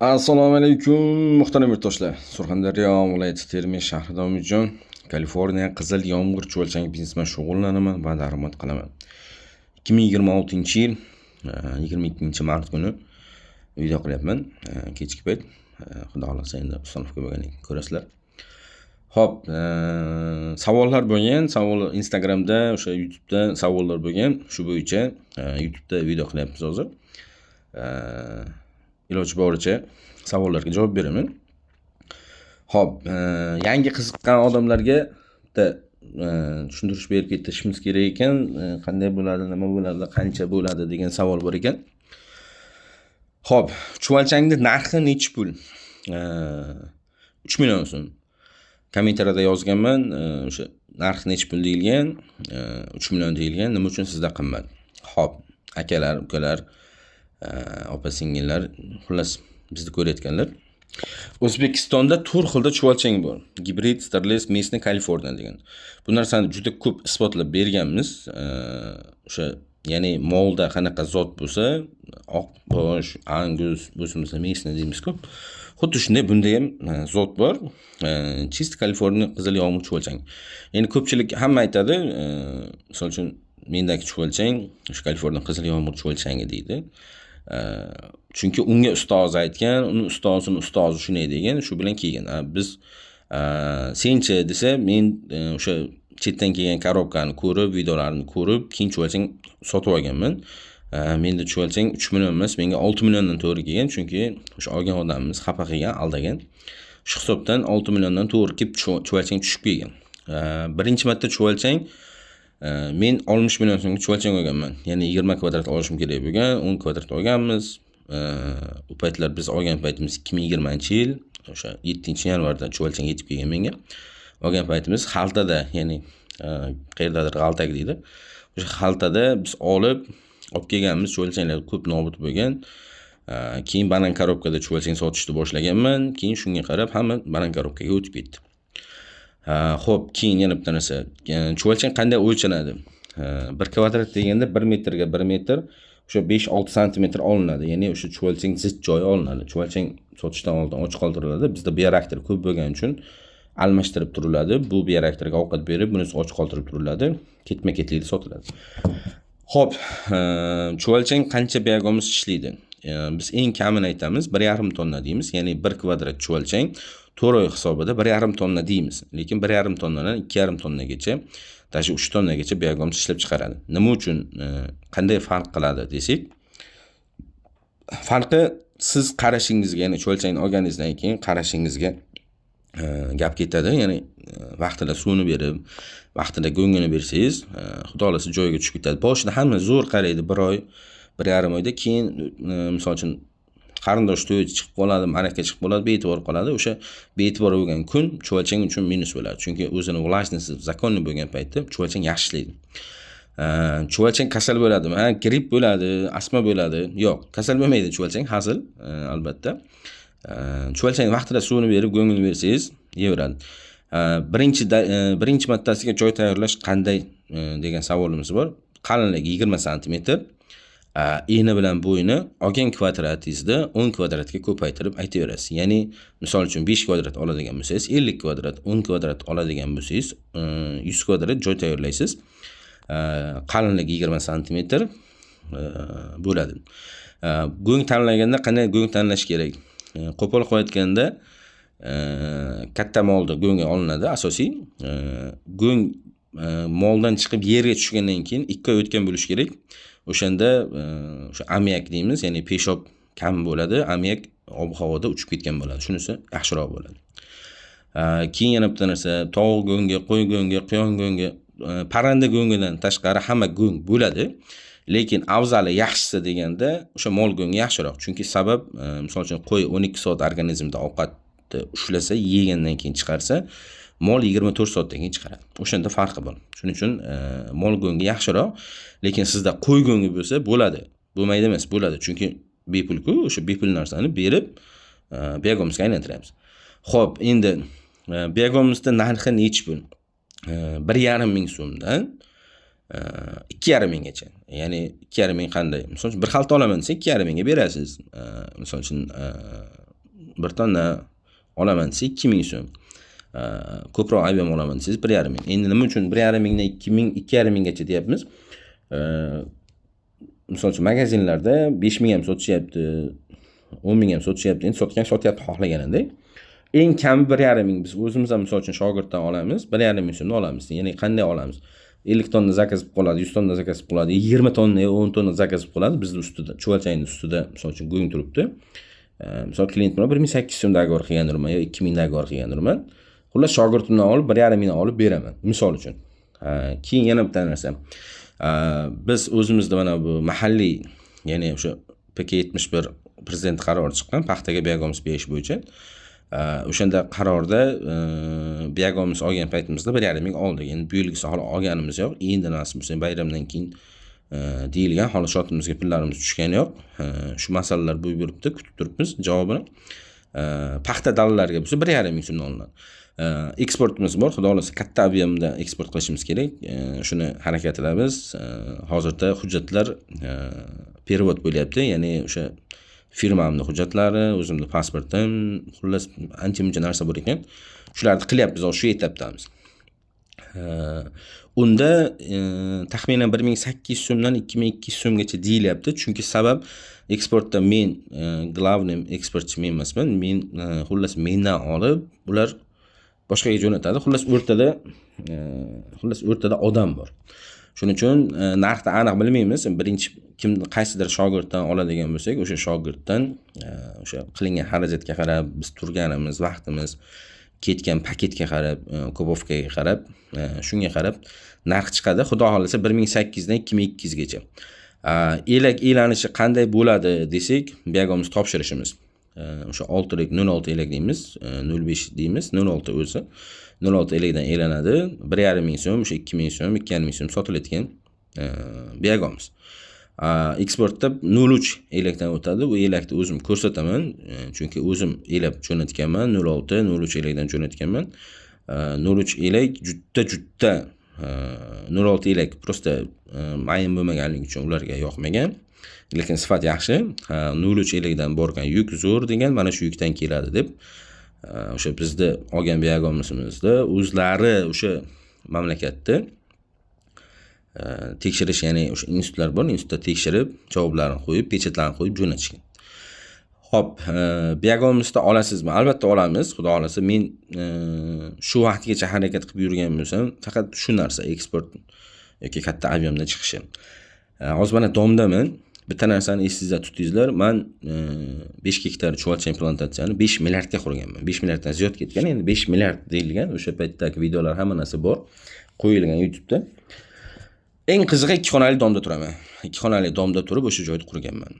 Assalomu alaykum, muhtaram yurtdoshlar. Surxondaryo viloyati, Termiz shahrida Umidjon, Kaliforniya qizil yomg'ir chuvalchangi biznes bilan shug'ullanaman va daromad qilaman. 2026-yil 22-mart kuni video qilyapman. Kechki payt. Xudo xohlasa, endi установка bo'lgandan keyin ko'rasizlar. Xo'p, savollar bo'lgan, savol Instagramda, o'sha YouTube'da savollar bo'lgan. Shu bo'yicha YouTube'da video qilyapmiz hozir. Iloji boricha savollarga javob beraman. Xo'p, yangi qiziqqan odamlarga bitta tushuntirish berib ketishimiz kerak ekan. Qanday bo'ladi, nima bo'ladi, qancha bo'ladi degan savol bor ekan. Xo'p, chuvalchangni narxi nechi pul? 3 million so'm. Kommentariyada yozganman, o'sha narx nechi pul deyilgan, 3 million deyilgan. Nima uchun sizda qimmat? Xo'p, akalar, ukalar, opa singillar, xullas, bizni ko'rayotganlar. O'zbekistonda to'rt xilda chuvalchang bor. Gibrid, Starless, местный, Kaliforniya degan. Bu narsani juda ko'p isbotlab berganmiz. O'sha, ya'ni molda qanaqa zot bo'lsa, oq bosh, angus bo'lsa, местный deymiz-ku. Xuddi shunday bunda ham zot bor. Чисто Kaliforniya qizil yomg'ir chuvalchang. Endi ko'pchilik hamma aytadi, misol uchun, mendagi chuvalchang o'sha Kaliforniya qizil yomg'ir chuvalchangi deydi. Chunki unga ustozi aytgan, uni ustozini ustozi shunday degan, shu bilan kelgan. Biz senchi desa, men o'sha chetdan kelgan korobkani ko'rib, videolarini ko'rib, keyin chuvalchang sotib olganman. Menda chuvalchang 3 million emas, menga 6 milliondan to'g'ri kelgan, chunki o'sha olgan odamimiz xafa qilgan, aldagan. Shu hisobdan 6 milliondan to'g'ri kelib chuvalchang tushib kelgan. Birinchi marta chuvalchang men 60 million so'mga chuvalchang olganman. Ya'ni 20 kvadrat olishim kerak bo'lgan, 10 kvadrat olganmiz. U paytlar, biz olgan paytimiz 2020-yil, o'sha 7-yanvarda chuvalchang yetib kelgan menga. Olgan paytimiz xaltada, ya'ni qayerdadir g'altak deydi. O'sha xaltada biz olib kelganmiz, chuvalchanglar ko'p nobud bo'lgan. Keyin banan korobkada chuvalchang sotishni boshlaganman. Keyin shunga qarab hamma banan korobkaga o'tib ketdi. Xo'p, keyin yana bitta narsa. Chuvalchang qanday o'lchanadi? 1 kvadrat deganda 1 metrga 1 metr, o'sha 5-6 santimetr olinadi. Ya'ni o'sha chuvalchang zich joyi olinadi. Chuvalchang sotishdan oldin och qoldiriladi. Bizda bioreaktor ko'p bo'lgani uchun almashtirib turiladi. Bu bioreaktorga ovqat berib, bunisi och qoldirib turiladi. Ketma-ketlikda sotiladi. Xo'p, chuvalchang qancha biogumus ishlaydi? Biz eng kamini aytamiz, 1,5 tonna deymiz. Ya'ni 1 kvadrat chuvalchang 4 oy hisobida 1,5 tonna deymiz. Lekin 1,5 tonnadan 2,5 tonnagacha, даже 3 tonnagacha biogumus ishlab chiqaradi. Nima uchun, qanday farq qiladi desak, farqi siz qarashingizga, ya'ni chuvalchangni olganingizdan keyin qarashingizga gap ketadi. Ya'ni vaqtida suvini berib, vaqtida go'ngini bersangiz, xudo xohlasa, joyiga tushib ketadi. Boshida hamma zo'r qaraydi, 1 oy, 1,5 oyda, keyin misol uchun, qarindosh to'yi chiqib qoladi, ma'raka chiqib qoladi, bee'tibor qoladi. O'sha bee'tibor bo'lgan kun chuvalchang uchun minus bo'ladi. Chunki o'zini влажности законный bo'lgan paytda chuvalchang yaxshi ishlaydi. Chuvalchang kasal bo'ladimi? Ha, gripp bo'ladi, astma bo'ladi. Yo'q, kasal bo'lmaydi chuvalchang, hazil, albatta. Chuvalchang vaqtida suvini berib, go'ngini bersangiz, yeyaveradi. Birinchi martasiga joy tayyorlash qanday degan savolimiz bor. Qalinligi 20 santimetr. Eni bilan bo'yini olgan kvadratingizda 10 kvadratga ko'paytirib aytaverasiz. Ya'ni misol uchun, 5 kvadrat oladigan bo'lsangiz, 50 kvadrat, 10 kvadrat oladigan bo'lsangiz, 100 kvadrat joy tayyorlaysiz. Qalinligi 20 santimetr bo'ladi. Go'ng tanlaganda qanday go'ng tanlash kerak? Qo'pol qilib aytganda, katta molni go'ngi olinadi asosiy. Go'ng moldan chiqib yerga tushgandan keyin 2 oy o'tgan bo'lishi kerak. O'shanda o'sha ammiak deymiz, ya'ni peshob kam bo'ladi, ammiak ob havoda uchib ketgan bo'ladi. Shunisi yaxshiroq bo'ladi. Keyin yana bitta narsa, tovuq go'ngi, qo'y go'ngi, quyon go'ngi, parranda go'ngidan tashqari hamma go'ng bo'ladi. Lekin afzali, yaxshisi deganda o'sha mol go'ngi yaxshiroq. Chunki sabab, misol uchun, qo'y 12 soat organizmda ovqatni ushlasa, yegandan keyin chiqarsa, mol 24 soatdan keyin chiqaradi. O'shanda farqi bor. Shuning uchun mol go'ngi yaxshiroq, lekin sizda qo'y go'ngi bo'lsa bo'ladi. Bo'lmaydi emas, bo'ladi. Chunki bepul-ku, o'sha bepul narsani berib, biogumusga aylantiramiz. Xo'p, endi biogumusda narxi nechi pul? 1,5 ming so'mdan 2,5 minggacha. Ya'ni 2,5 ming qanday? Misol uchun, bir xalta olaman desa, 2,5 mingga berasiz. Misol uchun, 1 tonna olaman desa 2000 so'm. Ko'proq объем olaman desangiz 1,5 ming. Endi nima uchun 1,5 mingdan 2000, 2,5 minggacha deyapmiz? Misol uchun magazinlarda 5 ming ham sotishyapti, 10 ming ham sotishyapti. Endi sotgan sotyapti xohlaganida. Eng kami 1,5 ming. Biz o'zimiz ham misol uchun shogirddan olamiz, 1,5 ming so'mdan olamiz. Ya'ni qanday olamiz? 50 tonna zakaz qilib qoladi, 100 tonna zakaz qilib qoladi, 20 tonna, 10 tonna zakaz qilib qoladi. Bizni ustida, chuvalchangni ustida misol uchun go'ng turibdi. Misol klient bilan 1800 so'm договор qilgandirman yo 2000 договор qilgandirman. Xullas shogirdimdan olib 1,5 mingdan olib beraman, misol uchun. Keyin yana bitta narsa. Biz o'zimizda mana bu mahalliy, ya'ni o'sha PK 71 prezident qarori chiqqan paxtaga biogumus berish bo'yicha. O'shanda qarorda biogumus olgan paytimizda 1,5 ming oldik. Endi bu yilgisi hali olganimiz yo'q. Endi nasib bo'lsa bayramdan keyin deyilgan, hali shotimizga pullarimiz tushgani yo'q. Shu masalalar bo'lib yuribdi, kutib turibmiz javobini. Paxta dalalariga bo'lsa 1,5 ming so'mdan olinadi. Eksportimiz bor, xudo xohlasa katta объем da eksport qilishimiz kerak. Shuni harakatidamiz. Hozirda hujjatlar перевод bo'lyapti, ya'ni o'sha firmamni hujjatlari, o'zimni pasportim, xullas ancha-muncha narsa bor ekan. Shularni qilyapmiz, hozir shu etapdamiz. Unda taxminan 1800 so'mdan 2200 so'mgacha deyilyapti. Chunki sabab eksportda men главный eksportchi men emasman. Men xullas mendan olib, ular boshqaga jo'natadi. Xullas o'rtada odam bor. Shuning uchun narxni aniq bilmaymiz. Birinchi kim qaysidir shogirddan oladigan bo'lsak, o'sha shogirddan o'sha qilingan xarajatga qarab, biz turganimiz, vaqtimiz, ketgan paketga qarab, упаковка ga qarab, shunga qarab narx chiqadi. Xudo xohlasa 1800 dan 2200 gacha. Elak elanishi qanday bo'ladi desak, biogumus topshirishimiz. O'sha 6lik 0,6 elak deymiz, 0,5 deymiz, 0,6 o'zi. 0,6 elakdan elanadi. 1,5 ming so'm, o'sha 2000 so'm, 2,5 ming so'm sotilayotgan biogumus. Eksportda 0,3 elakdan o'tadi. U elakni o'zim ko'rsataman, chunki o'zim elab jo'natganman, 0,6, 0,3 elakdan jo'natganman. 0,3 elak juda juda 0,6 elak просто mayin bo'lmaganligi uchun ularga yoqmagan. Lekin sifat yaxshi. 0,3 elakdan borgan yuk zo'r degan, mana shu yukdan keladi deb o'sha bizni olgan biogumusimizni o'zlari o'sha mamlakatda tekshirish, ya'ni o'sha institutlar bor, institutda tekshirib, javoblarini qo'yib, pechatlarni qo'yib jo'natishgan. Xo'p, biogumusni olasizmi? Albatta olamiz. Xudo xohlasa men shu vaqtgacha harakat qilib yurgan bo'lsam, faqat shu narsa eksport yoki katta объем da chiqishi. Hozir mana domdaman. Bitta narsani esingizda tutingizlar. Man 5 gektar chuvalchang plantatsiyani 5 milliardga qurganman. 5 milliarddan ziyod ketgan. Endi 5 milliard deyilgan. O'sha paytdagi videolar hamma narsa bor. Qo'yilgan YouTube'da. Eng qizig'i 2 xonali domda turaman. 2 xonali domda turib o'sha joyda qurganman.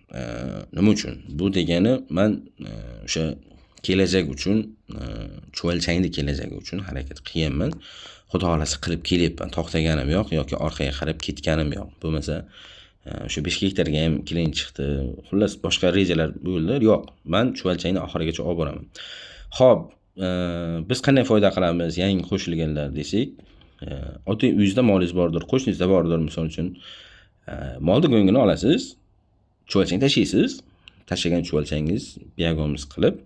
Nima uchun? Bu degani man o'sha kelajak uchun, chuvalchangni kelajagi uchun harakat qilganman. Xudo xohlasa qilib kelyapman. To'xtaganim yo'q yoki orqaga qarab ketganim yo'q. Bo'lmasa o'sha 5 gektarga ham klient chiqdi. Xullas boshqa rejalar bo'ldi. Yo'q, man chuvalchangni oxirigacha olib boraman. Xo'p, biz qanday foyda qilamiz yangi qo'shilganlar desak, oddiy uyingizda molingiz bordir, qo'shningizda bordir misol uchun. Molni go'ngini olasiz, chuvalchang tashlaysiz. Tashlagan chuvalchangiz biogumus qilib,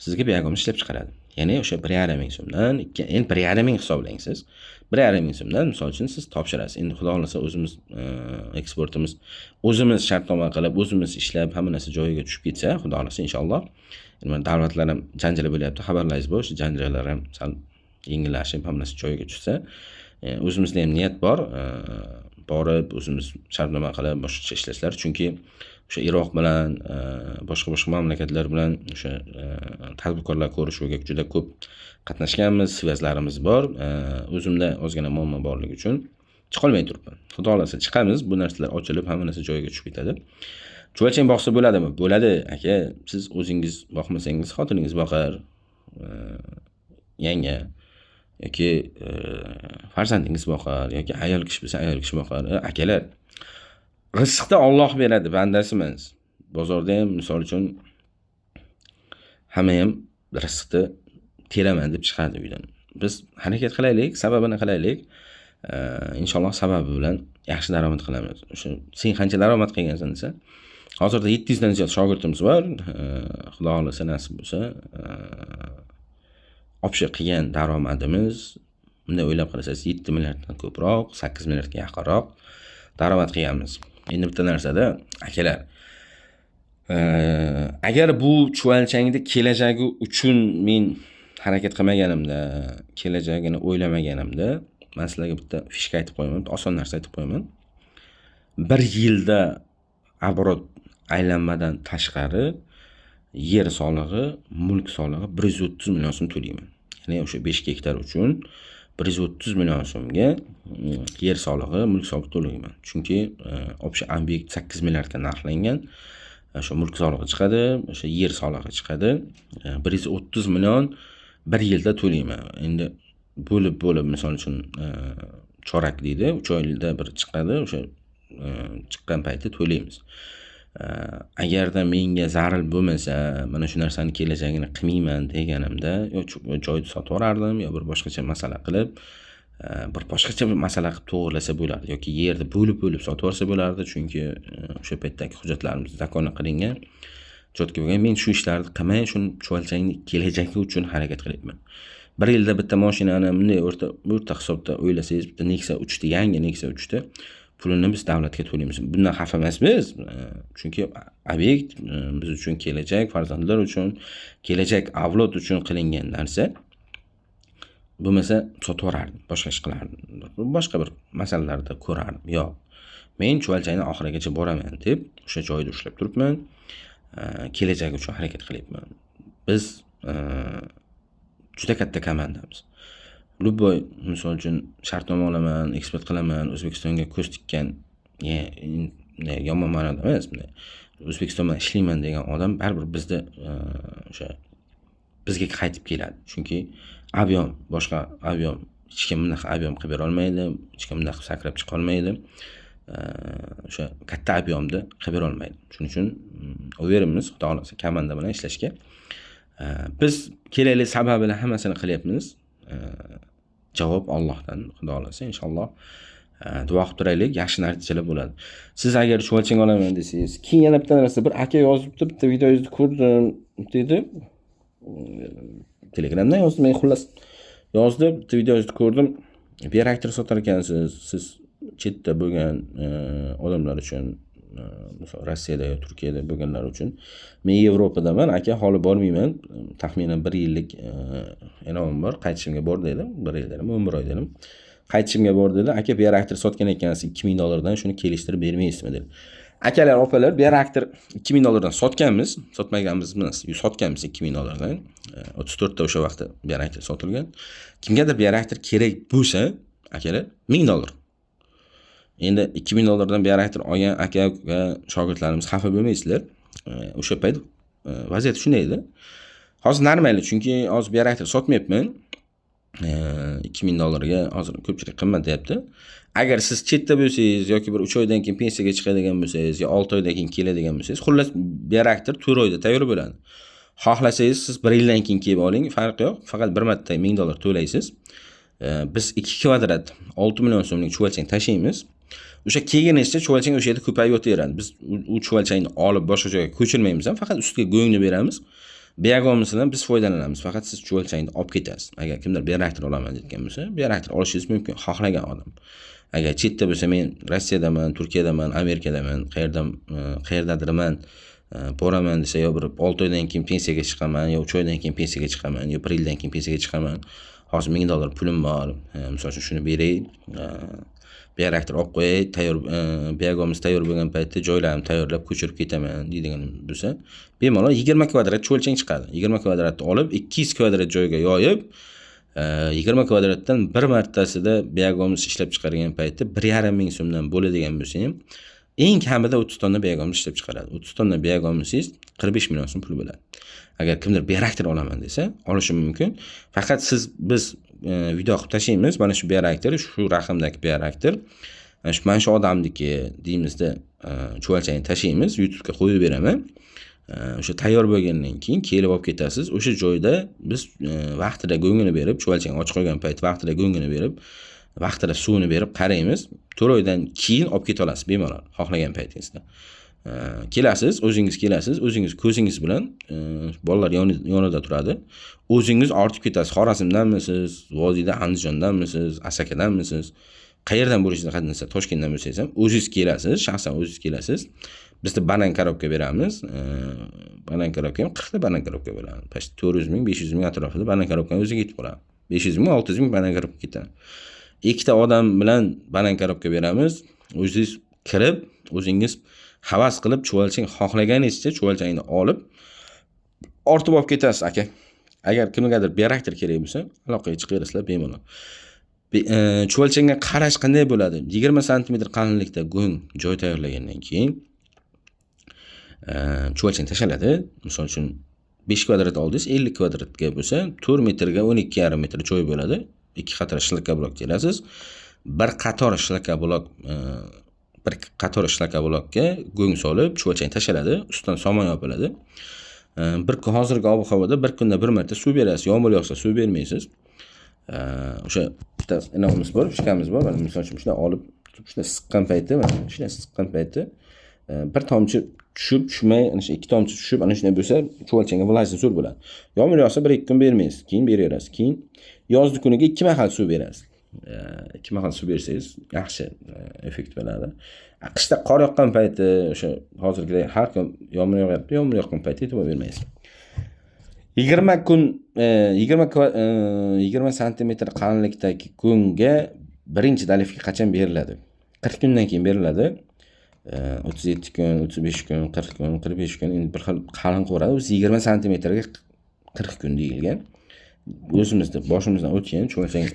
sizga biogumus ishlab chiqaradi. Ya'ni o'sha 1,5 ming so'mdan, ikki, endi 1,5 ming hisoblang siz. 1,5 ming so'mdan misol uchun siz topshirasiz. Endi xudo xohlasa o'zimiz eksportimiz o'zimiz shartnoma qilib, o'zimiz ishlab, hamma narsa joyiga tushib ketsa, xudo xohlasa inshaalloh. Endi mana davlatlar ham janjal bo'lyapti, xabarlaringiz bor, o'sha janjallar ham sal yengillashib, hamma narsa joyiga tushsa, o'zimizda ham niyat bor, borib o'zimiz shartnoma qilib boshqacha ishlashlar. Chunki o'sha Iroq bilan, boshqa-boshqa mamlakatlar bilan o'sha tadbirkorlar ko'rishuviga juda ko'p qatnashganmiz, связь larimiz bor. O'zimda ozgina muammo borligi uchun chiqolmay turibman. Xudo xohlasa chiqamiz, bu narsalar ochilib, hamma narsa joyiga tushib ketadi. Chuvalchang boqsa bo'ladimi? Bo'ladi, aka. Siz o'zingiz boqmasangiz, xotiningiz boqar, yanga yoki farzandingiz boqar yoki ayol kishi bo'lsa ayol kishi boqar. Akalar, rizqni Alloh beradi, bandasimiz. Bozorda ham misol uchun hamma ham rizqni teraman deb chiqadi uydan. Biz harakat qilaylik, sababini qilaylik. Inshaalloh sababi bilan yaxshi daromad qilamiz. O'sha sen qancha daromad qilgansan desa, Hozirda 700 dan ziyod shogirdimiz bor. Xudo xohlasa, nasib bo'lsa, общий qilgan daromadimiz bunday o'ylab qarasangiz 7 milliarddan ko'proq, 8 milliardga yaqinroq daromad qilganmiz. Endi bitta narsada, akalar, agar bu chuvalchangni kelajagi uchun men harakat qilmaganimda, kelajagini o'ylamaganimda, man sizlarga bitta фишка aytib qo'yaman, bitta oson narsa aytib qo'yaman. Bir yilda оборот aylanmadan tashqari yer solig'i, mulk solig'i 130 million so'm to'layman. Ya'ni o'sha 5 gektar uchun 130 million so'mga yer solig'i, mulk solig'i to'layman. Chunki общий obyekt 8 milliardga narxlangan. O'sha mulk solig'i chiqadi, o'sha yer solig'i chiqadi. 130 million bir yilda to'layman. Endi bo'lib-bo'lib, misol uchun, chorak deydi, 3 oyda bir chiqadi, o'sha chiqqan payti to'laymiz. Agarda menga zarur bo'lmasa, mana shu narsani kelajagini qilmayman deganimda, yo joyni sotib yuborardim, yo bir boshqacha masala qilib, bir boshqacha bir masala qilib to'g'irlasa bo'lardi yoki yerni bo'lib-bo'lib sotib yuborsa bo'lardi, chunki o'sha paytdagi hujjatlarimiz законно qilingan, чётко bo'lgan. Men shu ishlarni qilmay, shuni chuvalchangni kelajagi uchun harakat qilyapman. Bir yilda bitta mashinani bunday o'rta hisobda o'ylasangiz, bitta Nexia 3 ta, yangi Nexia 3 ta pulini biz davlatga to'laymiz. Bundan xafa emasmiz, chunki obyekt biz uchun kelajak, farzandlar uchun, kelajak avlod uchun qilingan narsa. Bo'lmasa sotib yuborardim, boshqa ish qilardim. Boshqa bir masalalarda ko'rardim. Yo'q. Men chuvalchangni oxirigacha boraman deb o'sha joyda ushlab turibman. Kelajak uchun harakat qilyapman. Biz juda katta komandamiz. Любой, misol uchun, shartnoma olaman, eksport qilaman, O'zbekistonga ko'z tikkan, yomon ma'noda emas, bunday O'zbekiston bilan ishlayman degan odam baribir bizda o'sha bizga qaytib keladi. Chunki объем, boshqa объем, hech kim bunaqa объем qilib bera olmaydi, hech kim bunaqa qilib sakrab chiqa olmaydi. O'sha katta объем da qilib bera olmaydi. Shuning uchun уверен miz, Xudo xohlasa, komanda bilan ishlashga. Biz kerakli sababini hammasini qilyapmiz. Javob Allohdan, Xudo xohlasa, inshaalloh. Duo qilib turaylik, yaxshi natijalar bo'ladi. Siz agar chuvalchang olaman desangiz, keyin yana bitta narsa, bir aka yozibdi, bitta videongizni ko'rdim dedi. Telegramdan yozdi, men xullas yozdi, bitta videongizni ko'rdim. Bioreaktor sotar ekansiz, siz chetda bo'lgan odamlar uchun, misol Rossiyada yo Turkiyada bo'lganlar uchun. Men Yevropadaman, aka, holi bormayman. Taxminan 1 yillik inomim bor, qaytishimga bor dedim. 1 yil dedim, 11 oy dedim. Qaytishimga bor dedi. Aka, bioreaktor sotgan ekansiz 2000 dollardan, shuni kelishtirib bermaysizmi dedi. Akalar, opalar, bioreaktor 2000 dollardan sotganmiz, sotmaganmiz emas, sotganmiz 2000 dollardan. 34 ta o'sha vaqtda bioreaktor sotilgan. Kimgadir bioreaktor kerak bo'lsa, akalar, 1000 dollar. Endi 2000 dollardan bioreaktor olgan aka va shogirdlarimiz xafa bo'lmaysizlar. O'sha payt vaziyat shunday edi. Hozir нормально, chunki hozir bioreaktor sotmayapman. 2000 dollarga hozir ko'pchilik qimmat deyapti. Agar siz chetda bo'lsangiz yoki bir 3 oydan keyin pensiyaga chiqadigan bo'lsangiz yo 6 oydan keyin keladigan bo'lsangiz, xullas bioreaktor 4 oyda tayyor bo'ladi. Xohlasangiz siz 1 yildan keyin kelib oling, farqi yo'q. Faqat bir marta 1000 dollar to'laysiz. Biz 2 kvadrat 6 million so'mlik chuvalchang tashlaymiz. O'sha kelgunizcha chuvalchang o'sha yerda ko'payib yotaveradi. Biz u chuvalchangni olib boshqa joyga ko'chirmaymiz ham, faqat ustiga go'ngni beramiz. Biogomisidan biz foydalanamiz. Faqat siz chuvalchangni olib ketasiz. Agar kimdir bioreaktor olaman deyotgan bo'lsa, bioreaktor olishingiz mumkin, xohlagan odam. Agar chetda bo'lsa, men Rossiyadaman, Turkiyadaman, Amerikadaman, qayerdan qayerdadirman, boraman desa, yo bir 6 oydan keyin pensiyaga chiqaman, yo 3 oydan keyin pensiyaga chiqaman, yo 1 yildan keyin pensiyaga chiqaman. Hozir 1000 dollar pulim bor, misol uchun shuni beray, bioreaktor olib qo'yay, tayyor biogomiz tayyor bo'lgan paytda joylarimni tayyorlab ko'chirib ketaman deydigan bo'lsa, bemalol 20 kvadrat chuvalchang chiqadi. 20 kvadratni olib 200 kvadrat joyga yoyib, 20 kvadratdan bir martasida biogomiz ishlab chiqargan paytda 1,5 ming so'mdan bo'ladigan bo'lsa ham, eng kamida 30 tonna biogomiz ishlab chiqaradi. 30 tonna biogomizingiz 45 million so'm pul bo'ladi. Agar kimdir bioreaktor olaman desa, olishi mumkin. Faqat siz biz video qilib tashlaymiz, mana shu bioreaktor, shu raqamdagi bioreaktor, mana shu odamniki deymizda, chuvalchangni tashlaymiz, YouTube'ga qo'yib beraman. O'sha tayyor bo'lgandan keyin kelib olib ketasiz. O'sha joyda biz vaqtida go'ngini berib, chuvalchang ochiq qolgan payt vaqtida go'ngini berib, vaqtida suvini berib qaraymiz. 4 oydan keyin olib keta olasiz bemalol, xohlagan paytingizda. Kelasiz, o'zingiz kelasiz, o'zingiz ko'zingiz bilan, bolalar yonida turadi. O'zingiz ortib ketasiz. Xorazmdanmisiz, vodiyda Andijondanmisiz, Asakadanmisiz, qayerdan bo'lishingiz qat'iy nazar, Toshkentdan bo'lsangiz ham o'zingiz kelasiz, shaxsan o'zingiz kelasiz. Bizda banan korobka beramiz. Banan korobka ham 40 ta banan korobka bo'ladi. Почти 400 ming, 500 ming atrofida banan korobkani o'ziga ketib qoladi. 500 ming, 600 ming banan korobka ketadi. Ikkita odam bilan banan korobka beramiz. O'zingiz kirib, o'zingiz havas qilib chuvalchang xohlaganingizcha chuvalchangni olib ortib olib ketasiz, aka. Agar kimgadir bioreaktor kerak bo'lsa, aloqaga chiqaverasizlar bemalol. Chuvalchangga qarash qanday bo'ladi? 20 santimetr qalinlikda go'ng joy tayyorlagandan keyin chuvalchang tashaladi. Misol uchun 5 kvadrat oldingiz, 50 kvadratga bo'lsa, 4 metrga 12,5 metr joy bo'ladi. 2 qator shlakablok terasiz. Bir qator shlakablok, bir qator shlakablokka go'ng solib, chuvalchang tashaladi, ustidan somon yopiladi. Bir hozirgi ob-havoda bir kunda bir marta suv berasiz. Yomg'ir yog'sa suv bermaysiz. O'sha bitta inomimiz bor, ruchkamiz bor. Mana misol uchun shunday olib, shunday siqqan payti, mana shunday siqqan payti bir tomchi tushib, tushmay, ana shu ikki tomchi tushib, ana shunday bo'lsa, chuvalchangga влажный zo'r bo'ladi. Yomg'ir yog'sa 1-2 kun bermaysiz, keyin beraverasiz. Keyin yozgi kuniga 2 mahal suv berasiz. 2 mahal suv bersangiz yaxshi effekt bo'ladi. Qishda qor yoqqan payti, o'sha hozirgidek har kun yomg'ir yog'yapti, yomg'ir yoqqan payti e'tibor bermaysiz. 20 kun, 20 santimetr qalinlikdagi go'ngga birinchi доливка qachon beriladi? 40 kundan keyin beriladi. 37 kun, 35 kun, 40 kun, 45 kun, endi bir xil qalin qilaveradi. O'zi 20 santimetrga 40 kun deyilgan. O'zimizda boshimizdan o'tgan, chuvalchang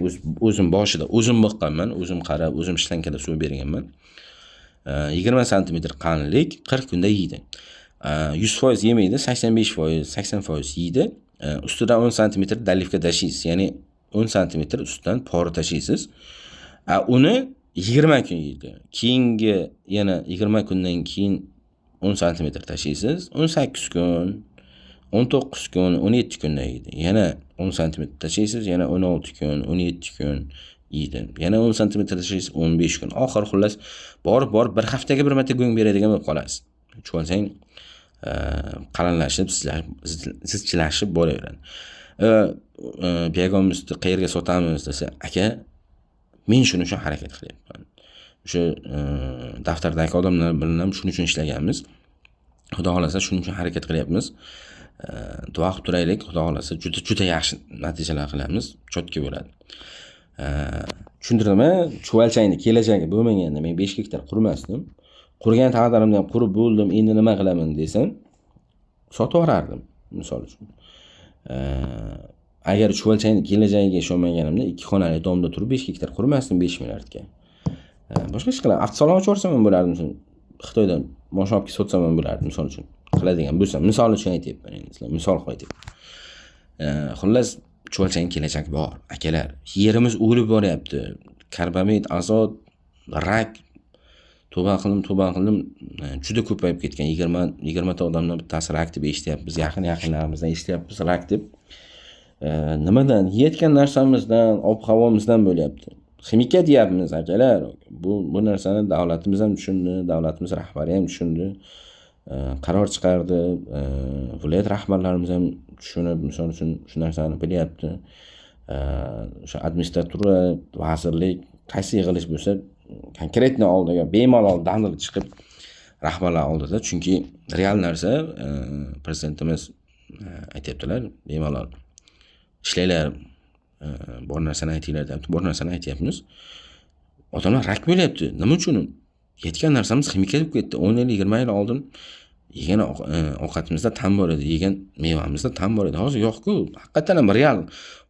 o'zim boshida o'zim boqqanman, o'zim qarab, o'zim shlankada suv berganman. 20 santimetr qalinlik 40 kunda yeydi. 100% yemaydi, 85%, 80% yeydi. Ustidan 10 santimetr доливка tashlaysiz, ya'ni 10 santimetr ustidan pora tashlaysiz. Uni 20 kun yeydi. Keyingi yana 20 kundan keyin 10 santimetr tashlaysiz, 18 kun, 19 kun, 17 kunda yeydi. Yana 10 santimetr tashlaysiz, yana 16 kun, 17 kun yeydi. Yana 10 santimetr tashlaysiz, 15 kun. Oxiri xullas borib borib bir haftaga bir marta go'ng beradigan bo'lib qolasiz. Chuvalchang qalinlashib, zichlashib boraveradi. Biogumusni qayerga sotamiz desa, aka, men shuning uchun harakat qilyapman. O'sha daftardagi odamlar bilan ham shuning uchun ishlaganmiz. Xudo xohlasa shuning uchun harakat qilyapmiz. Duo qilib turaylik, Xudo xohlasa juda juda yaxshi natijalar qilamiz, чётко bo'ladi. Tushuntirdimmi? Chuvalchangni kelajagi bo'lmaganda men 5 gektar qurmasdim. Qurgan taqdirimda ham qurib bo'ldim, endi nima qilaman desam, sotib yuborardim, misol uchun. Agar chuvalchangni kelajagiga ishonmaganimda 2 xonali domda turib 5 gektar qurmasdim 5 milliardga. Boshqa ish qilaman. Avtosalon ochib yuborsam ham bo'lardi, misol Xitoydan moshina olib kelib sotsam ham bo'lardi, misol uchun. Qiladigan bo'lsam, misol uchun aytyapman endi, sizlar misol qilib aytyapman. Xullas chuvalchang kelajak bor, akalar. Yerimiz o'lib boryapti. Karbamid, azot, rak, tavba qildim, tavba qildim, juda ko'payib ketgan. 20 ta odamdan bittasi rak deb eshityapmiz, yaqin yaqinlarimizdan eshityapmiz rak deb. Nimadan? Yeyotgan narsamizdan, ob-havomizdan bo'lyapti. Ximikat deyapmiz, akalar. Bu narsani davlatimiz ham tushundi, davlatimiz rahbari ham tushundi. Qaror chiqardi. Viloyat rahbarlarimiz ham tushunib, misol uchun shu narsani bilyapti. O'sha administratura, vazirlik qaysi yig'ilish bo'lsa, конкретно oldiga bemalol danil chiqib rahbarlar oldida, chunki real narsa, prezidentimiz aytyaptilar, bemalol ishlanglar, bor narsani aytinglar deyapti, bor narsani aytyapmiz. Odamlar rak bo'lyapti. Nima uchun? Yetgan narsamiz ximikat bo'lib ketdi. 10 yil, 20 yil oldin yegan ovqatimizda ta'm bor edi, yegan mevamizda ta'm bor edi. Hozir yo'q-ku. Haqiqatan ham real.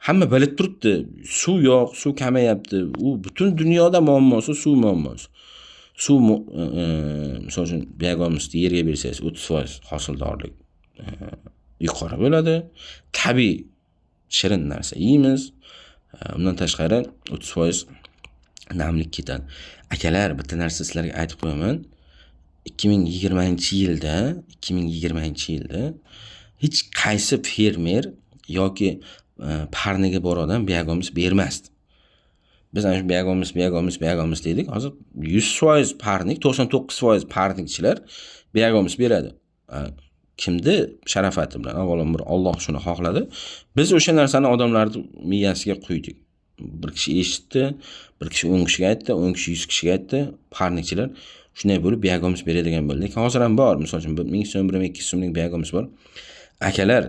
Hamma bilib turibdi. Suv yo'q, suv kamayapti. U butun dunyoda muammosi suv muammosi. Suv misol uchun biogumusni yerga bersangiz 30% hosildorlik yuqori bo'ladi. Tabiiy shirin narsa yeymiz. Undan tashqari 30% namlik ketadi. Akalar, bitta narsa sizlarga aytib qo'yaman. 2020-yilda, 2020-yilda hech qaysi fermer yoki parniga bor odam biogumus bermasdi. Biz ana shu Biogomis, Biogomis, Biogomis dedik. Hozir 100% parnik, 99% parnikchilar Biogomis beradi. Kimni sharafati bilan, avvalambor Alloh shuni xohladi. Biz o'sha narsani odamlarni miyasiga quydik. Bir kishi eshitdi, bir kishi 10 kishiga aytdi, 10 kishi 100 kishiga aytdi. Parnikchilar shunday bo'lib Biogomis beradigan bo'ldi. Lekin hozir ham bor. Misol uchun 1000 so'm, 1200 so'mlik Biogomis bor. Akalar,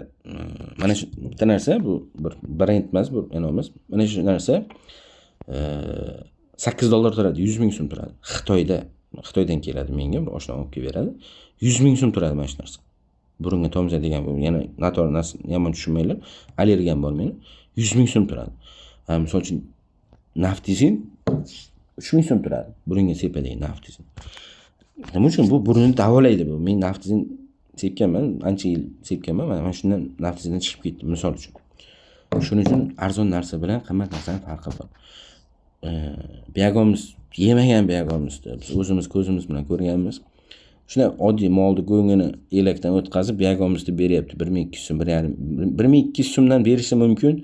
mana shu bitta narsa, bu bir brend emas, bu emas. Mana shu narsa $8 turadi, 100 ming so'm turadi. Xitoyda, Xitoydan keladi menga, bir oshna olib kelib beradi. 100 ming so'm turadi mana shu narsa. Burunga tomizadigan bu, yana noto'g'ri narsa, yomon tushunmanglar. Allergiyam bor meni. 100 ming so'm turadi. Misol uchun naftizin 3 ming so'm turadi. Burunga sepadigan naftizin. Nima uchun? Bu burunni davolaydi bu. Men naftizin sepganman, ancha yil sepganman. Mana shundan naftizindan chiqib ketdim, misol uchun. Shuning uchun arzon narsa bilan qimmat narsani farqi bor. Biogomis yemagan Biogomisni biz o'zimiz ko'zimiz bilan ko'rganmiz. Shunday oddiy molni go'ngini elakdan o'tkazib Biogomisni beryapti 1200 so'm, bir yarim, 1200 so'mdan berishi mumkin.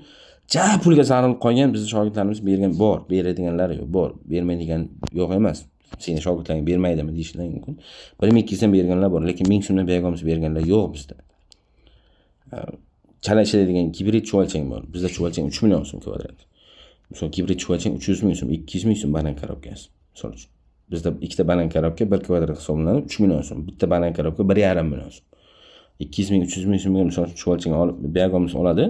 Ja pulga zarilib qolgan bizni shogirdlarimiz bergan bor, beradiganlari yo'q, bor, bermaydigan yo'q emas. Seni shogirdlaring bermaydimi deyishlari mumkin. 1200 so'm berganlar bor, lekin 1000 so'mdan Biogomis berganlar yo'q bizda. Chala ishlaydigan gibrid chuvalchang bor. Bizda chuvalchang 3 million so'm kvadrat. Misol gibrid chuvalchang 300 ming so'm, 200 ming so'm banan korobkasi. Misol uchun. Bizda ikkita banan korobka bir kvadrat hisoblanib 3 million so'm, bitta banan korobka 1,5 million so'm. 200 ming, 300 ming so'mga misol uchun chuvalchang olib, Biogomis oladi.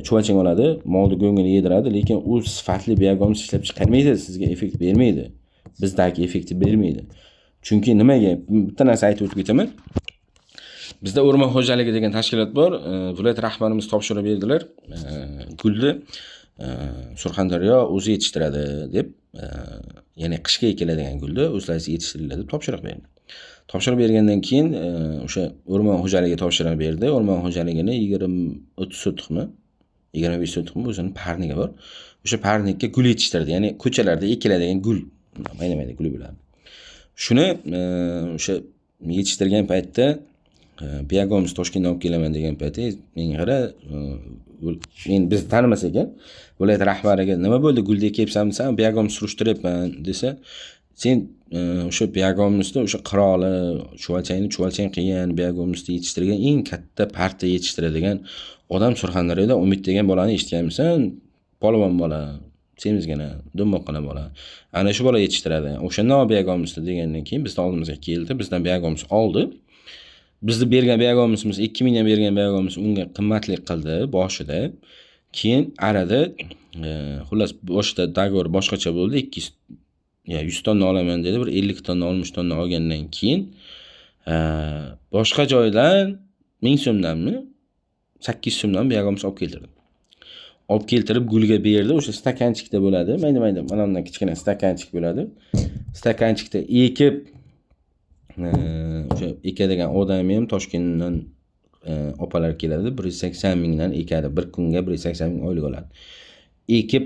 Chuvalchang oladi, molni go'ngini yediradi, lekin u sifatli Biogomis ishlab chiqarmaydi, sizga effekt bermaydi. Bizdagi effektni bermaydi. Chunki nimaga? Bitta narsa aytib o'tib ketaman. Bizda o'rmon xo'jaligi degan tashkilot bor. Viloyat rahbarimiz topshiriq berdilar. Gulni Surxondaryo o'zi yetishtiradi deb, ya'ni qishga ekiladigan gulni o'zlaringiz yetishtiringlar deb topshiriq berdi. Topshiriq bergandan keyin o'sha o'rmon xo'jaligi topshiriq berdi. O'rmon xo'jaligini 20-30 sotixmi, 25 sotixmi o'zini parnigi bor. O'sha parnikka gul yetishtirdi. Ya'ni ko'chalarda ekiladigan gul, mayda-mayda gul bo'ladi. Shuni o'sha yetishtirgan paytda Biogomis Toshkentdan olib kelaman degan paytda menga qara, men bizni tanimas ekan. Viloyat rahbariga nima bo'ldi, gulni ekyapsanmi desam, Biogomis surishtiryapman desa, sen o'sha Biogomisni o'sha qiroli, chuvalchangni chuvalchang qilgan, Biogomisni yetishtirgan eng katta partiya yetishtiradigan odam Surxondaryoda Umid degan bolani eshitganmisan? Polvon bola, semizgina, dumboqqina bola. Ana shu bola yetishtiradi. O'shandan ol Biogomisni degandan keyin bizni oldimizga keldi, bizdan Biogomis oldi. Bizni bergan Biogomisimiz 2000 dan bergan Biogomis unga qimmatlik qildi boshida. Keyin arada, xullas boshida договор boshqacha bo'ldi. 200 ya 100 tonna olaman dedi. Bir 50 tonna, 60 tonna olgandan keyin boshqa joydan 1000 so'mdanmi, 800 so'mdan Biogomis olib keltirdi. Olib keltirib gulga berdi. O'sha stakanchikda bo'ladi. Mayda-mayda mana bundan kichkina stakanchik bo'ladi. Stakanchikda ekib, o'sha ekadigan odam ham Toshkentdan opalar keladi. 180 mingdan ekadi. Bir kunga 180 ming oylik oladi. Ekib,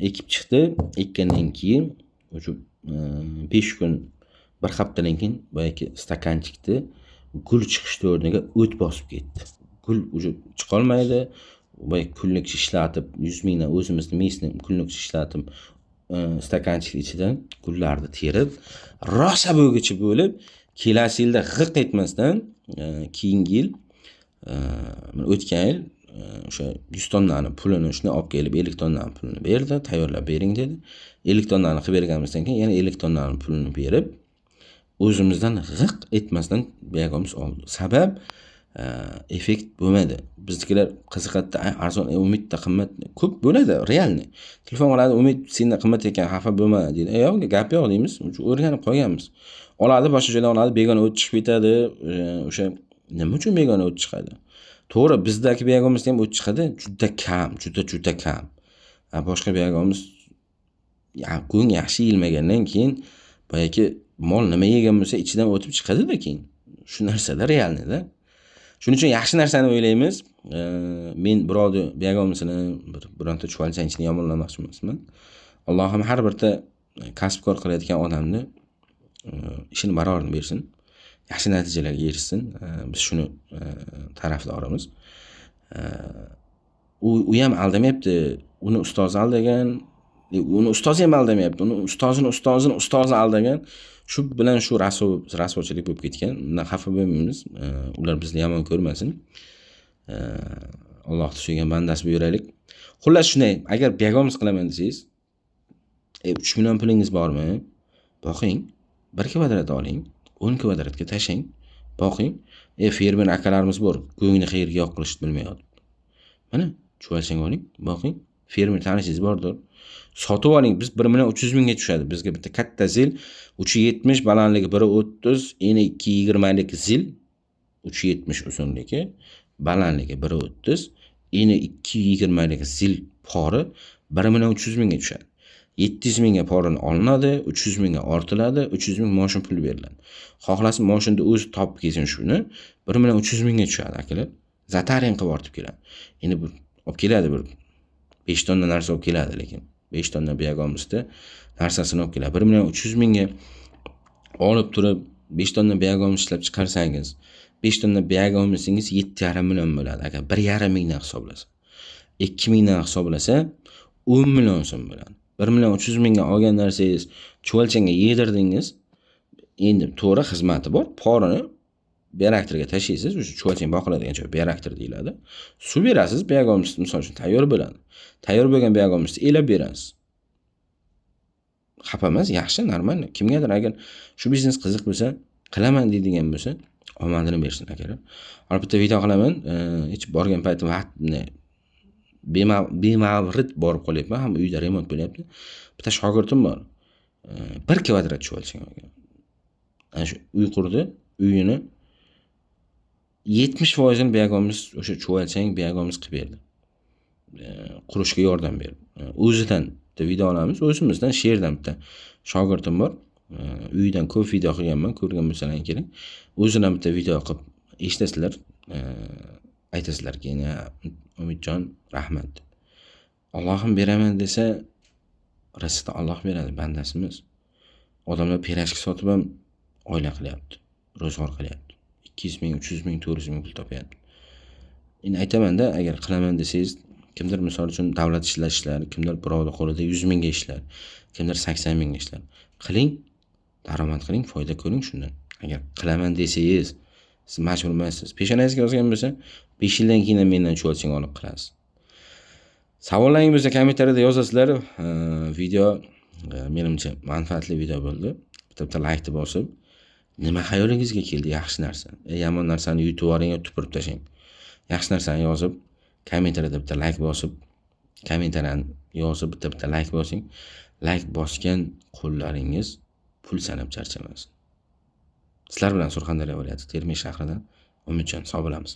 ekib chiqdi. Ekkandan keyin o'sha 5 kun, bir haftadan keyin boyagi stakanchikni gul chiqishni o'rniga o't bosib ketdi. Gul уже chiqolmaydi. Boya kunlik ishlatib 100 mingdan o'zimizni местный kunlik ishlatib, stakanchikni ichidan gullarni terib, rosa bo'gichi bo'lib, kelasi yilda g'iq etmasdan, keyingi yil, o'tgan yil o'sha 100 tonnani pulini shunday olib kelib 50 tonnani pulini berdi, tayyorlab bering dedi. 50 tonnani qilib berganimizdan keyin yana 50 tonnani pulini berib, o'zimizdan g'iq etmasdan Biogomis oldi. Sabab effekt bo'lmadi. Biznikilar qiziqadida, arzon, Umidda qimmat ko'p bo'ladi, реальный. Telefon qiladi, Umid senda qimmat ekan, xafa bo'lma deydi. Yo'q, gap yo'q deymiz. O'rganib qolganmiz. Oladi, boshqa joydan oladi, begona o't chiqib ketadi. O'sha nima uchun begona o't chiqadi? To'g'ri, bizdagi Biogomisda ham o't chiqadi, juda kam, juda-juda kam. Boshqa Biogomis go'ng yaxshi yeyilmagandan keyin boyagi mol nima yegan bo'lsa ichidan o'tib chiqadi-da keyin. Shu narsada реальный da. Shuning uchun yaxshi narsani o'ylaymiz. Men birovni Biogomisini, bir bironta chuvalchangchini yomonlamoqchi emasman. Allohim har birta kasb-kor qilayotgan odamni ishini barobarini bersin. Yaxshi natijalarga erishsin. Biz shuni tarafdorimiz. U ham aldamayapti. Uni ustozi aldagan. Uni ustozi ham aldamayapti, uni ustozini ustozini ustozi aldagan. Shu bilan shu rasvochilik bo'lib ketgan. Undan xafa bo'lmaymiz, ular bizni yomon ko'rmasin. Allohni suygan bandasi buyuraylik. Xullas shunday, agar biogomus qilaman desangiz, 3 million pulingiz bormi? Boqing, 1 kvadrat oling, 10 kvadratga tashlang, boqing. Fermer akalarimiz bor, go'ngni qayerga yoq qilishni bilmayapti. Mana, chuvalchang oling, boqing. Fermer tanishingiz bordir. Sotib oling, biz 1 million 300 mingga tushadi. Bizga bitta katta zil 3.70 balandligi 1.30, eni 2.20lik zil 3.70 uzunligi, balandligi 1.30, eni 2.20lik zil pori 1 million 300 mingga tushadi. 700 mingga porini olinadi, 300 mingga ortiladi, 300 ming moshin puli beriladi. Xohlasa moshinni o'zi topib kelsin shuni, 1 million 300 mingga tushadi akalar. Zatarin qilib ortib keladi. Endi bu olib keladi, bir 5 tonna narsa olib keladi, lekin 5 tonna biogomusda narsasini olib keladi. 1 million 300 mingga olib turib 5 tonna biogomus ishlab chiqarsangiz, 5 tonna biogomusingiz 7,5 million bo'ladi. Agar 1,5 mingdan hisoblasa, 2 mingdan hisoblasa 10 million so'm bo'ladi. 1 million 300 mingga olgan narsangiz chuvalchangga yedirdingiz. Endi to'g'ri xizmati bor, porini bioreaktorga tashlaysiz, o'sha chuvalchang boqiladigan joy bioreaktor deyiladi. Suv berasiz, biogomus misol uchun tayyor bo'ladi. Tayyor bo'lgan biogomusni elab berasiz. Xafa emas, yaxshi, normal. Kimgadir agar shu biznes qiziq bo'lsa, qilaman deydigan bo'lsa, omadini bersin akalar. Hali bitta video qilaman, hech borgan paytim vaqtni bemavrid borib qolyapman, ham uyda remont bo'lyapti. Bitta shogirdim bor. 1 kvadrat chuvalchang olgan. Ana shu uy qurdi, uyini 70%ini biogomus, o'sha chuvalchang biogomus qilib berdi. Qurishga yordam berdi. O'zidan bitta video olamiz, o'zimizdan sherdan bitta shogirdim bor. Uyidan ko'p video qilganman, ko'rgan bo'lsalaring kerak. O'zidan bitta video qilib eshitasizlar, aytasizlar keyin, Umidjon rahmat deb. Allohim beraman desa, rizqni Alloh beradi, bandasimiz. Odamlar pirojki sotib ham oila qilyapti, ro'zg'or qilyapti. 200 ming, 300 ming, 400 ming pul topyapti. Endi aytamanda, agar qilaman desangiz, kimdir misol uchun davlat ishlar ishlar, kimdir birovning qo'lida 100 mingga ishlar, kimdir 80 mingga ishlar. Qiling, daromad qiling, foyda ko'ring shundan. Agar qilaman desangiz, siz majbur emassiz. Peshonangizga yozgan bo'lsa, 5 yildan keyin ham mendan chuvalchang olib qilasiz. Savollaringiz bo'lsa kommentariyada yozasizlar. Video menimcha manfaatli video bo'ldi. Bitta laykni bosib, nima xayolingizga keldi yaxshi narsa. Yomon narsani yutib yuboring yo tupurib tashlang. Yaxshi narsani yozib, kommentariyada bitta layk bosib, kommentariyani yozib bitta layk bosing. Layk bosgan qo'llaringiz pul sanab charchamasin. Sizlar bilan Surxondaryo viloyati Termiz shahridan Umidjon, sog' bo'lamiz.